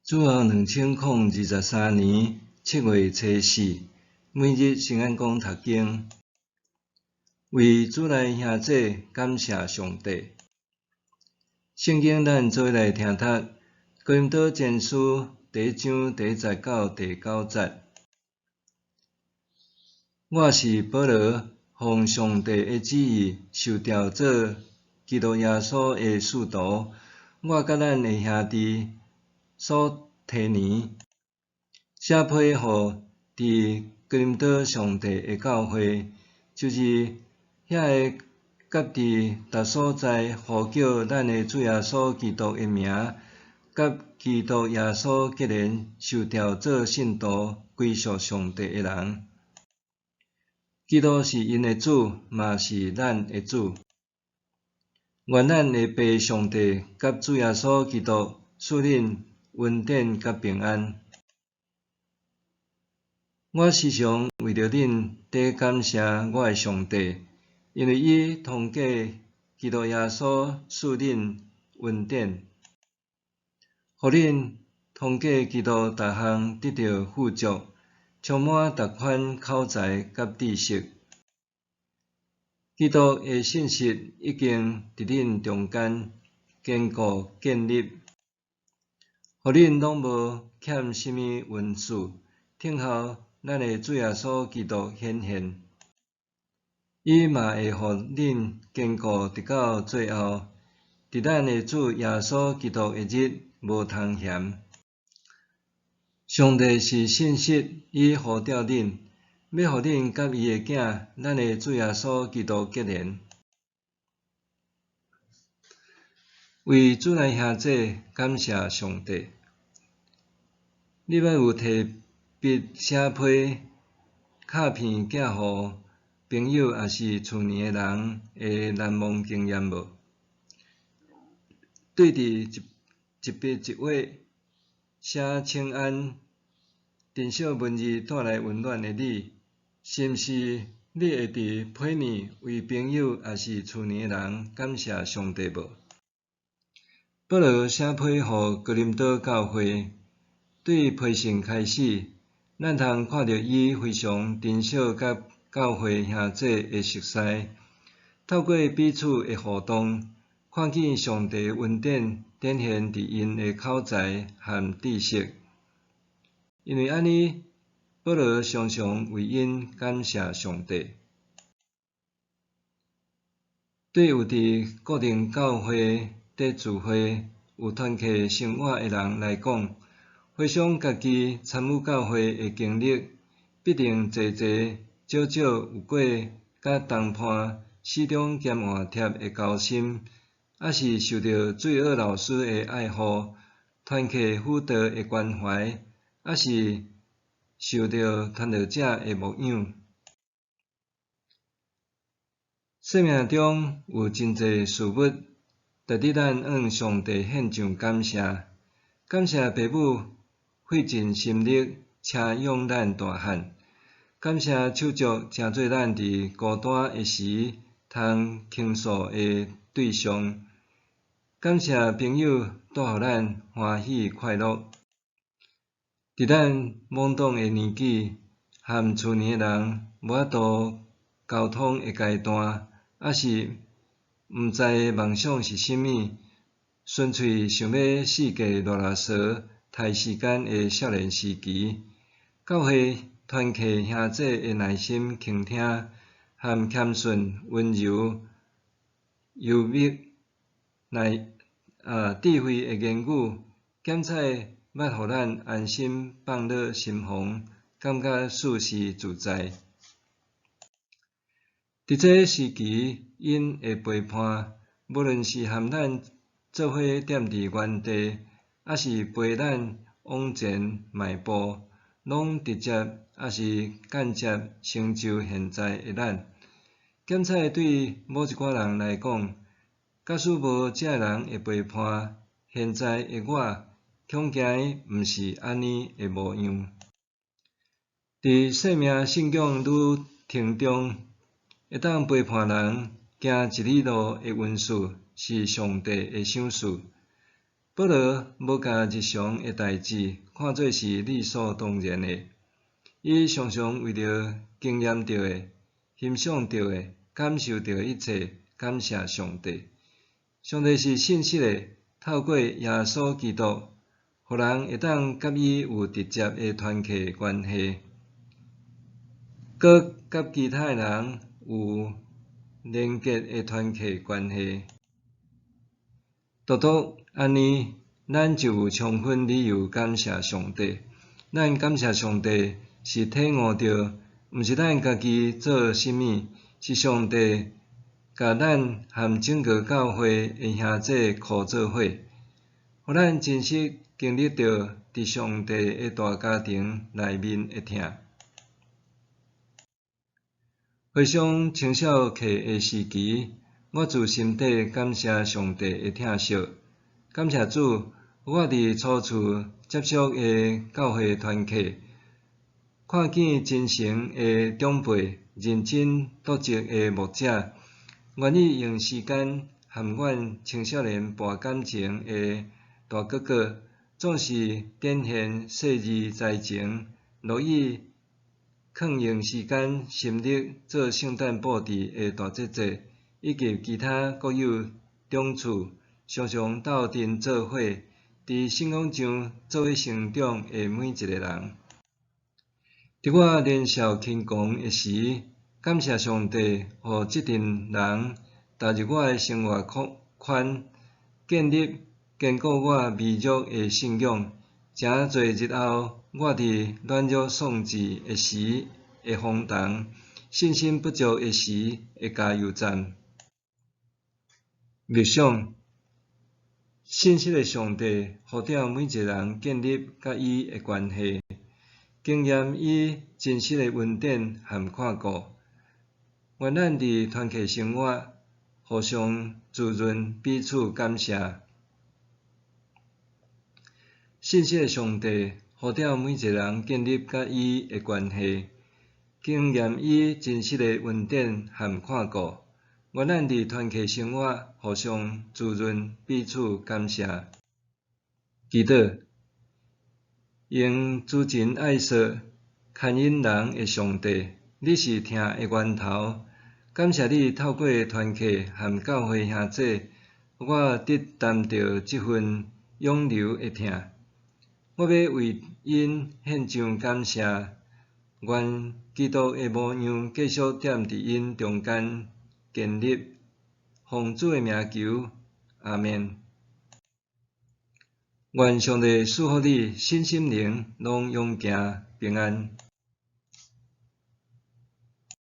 主後2023年7月初四，每日聖安講讀經，為主內兄姊感謝上帝。聖經咱做伙來聽讀，哥林多前書第一章第一節到第九節。我是保羅，奉上帝的旨意受召做基督耶穌的使徒，我佮咱的兄弟所提尼，寫批予佇哥林多上帝的教會，就是遐个佮佇逐所在呼叫咱的主耶穌基督的名，佮基督耶穌結連受召做聖徒歸屬上帝的人。基督是𪜶的主，嘛是咱的主。願咱的父上帝佮主耶穌基督賜恁恩典佮平安。我時常為著恁伫感謝我的上帝，因為伊通過基督耶穌賜恁恩典，予恁通過基督逐項得著富足，充滿逐款口才佮知識。基督的信實已經佇恁中間堅固建立，予恁攏無欠啥物恩賜，等候咱的主耶穌基督顯現。伊嘛會予恁堅固直到最後，佇咱的主耶穌基督的日無通嫌。上帝是信實，伊呼召恁，欲予恁佮伊的囝，咱的主耶穌基督結連。為主內兄姊感謝上帝。你捌有提筆寫批卡片寄予朋友抑是厝裡的人的難忘經驗無？對佇一一筆一畫寫請安，珍惜文字帶來溫暖的你，是毋是你會佇批裡為朋友抑是厝裡的人感謝上帝無？保羅寫批予哥林多教會，對批信開始，咱通看著伊非常珍惜佮教會兄姊的熟似，透過彼此的互動，看見上帝恩典展現佇𪜶的口才和知識。因為按呢，保羅常常為𪜶感謝上帝。對有佇固定教會佇聚會、有團契生活的人來講，回想家己參與教會的經歷，必定濟濟少少有過佮同伴死忠兼活貼的交心，抑是受著主日老師的愛護、團契輔導的關懷，抑是受著傳道者的牧養。生命中有真濟事物，值得咱向上帝獻上感謝。感謝爸母費盡心力車養咱大漢，感謝手足成做咱佇孤單的時通傾訴的對象，感謝朋友帶予咱歡喜快樂。佇咱懵懂的年紀，和厝裡的人無法度溝通的階段，抑是毋知夢想是啥物，純粹想欲四界囉囉嗦、刣時間的少年時期，教會團契兄姊的耐心傾聽，和謙遜、溫柔、幽默、耐智慧的言語，檢采捌予咱安心放落心房，感覺舒適自在。佇這時期，𪜶的陪伴，無論是和咱做伙踮佇原地，抑是陪咱往前邁步，攏直接抑是間接成就現在的咱。檢采對某一寡人來講，假使無這人的陪伴，現在的我恐驚毋是按呢的模樣。佇生命信仰旅程中，會當陪伴人行一里路的恩賜，是上帝的賞賜。保羅無共日常的代誌看做是理所當然的，伊常常為著經驗著的、欣賞著的、感受著的一切，感謝上帝。上帝是信實的，透過耶穌基督，予人會當佮伊有直接的團契關係，閣佮其他的人有連結的團契關係。獨獨按呢，咱就有充分理由感謝上帝。咱感謝上帝是體悟著，毋是咱家己做啥物，是上帝共咱和整個教會的兄弟箍做伙，予咱真實經歷著佇上帝的大家庭內面的疼。回想青少期的時期，我自心底感謝上帝的疼惜，感謝主，予我佇初次接觸的教會團契，看見真誠的長輩、認真篤職的牧者，願意用時間和阮青少年搏感情的大哥哥，總是展現細膩才情，樂意囥用時間心力做聖誕布置的大姐姐，以及其他國有長處，常常鬥陣做伙，佇信仰上做伙成長的每一个人。佇我年少輕狂的時，感謝上帝，予這陣人踏入我的生活圈，建立堅固我微弱的信仰。誠濟日後，我佇軟弱喪志的時的風動，信心不足的時的加油站。默想，信實的上帝呼召每一个人建立佮伊的關係，經驗伊真實的恩典和看顧。願咱佇團契生活，互相滋潤，彼此感謝。信實的上帝呼召每一个人建立佮伊的關係，經驗伊真實的恩典和看顧。願咱佇團契生活，互相滋潤，彼此感謝。祈禱，用慈情愛惜牽引人的上帝，你是疼的源頭。感謝你透過團契和教會兄弟，予我得擔著這份湧流的疼。我欲為𪜶獻上感謝，願基督的模樣繼續踮佇𪜶中間建立。奉主的名求，阿們。願上帝賜福你，身心靈攏勇健平安。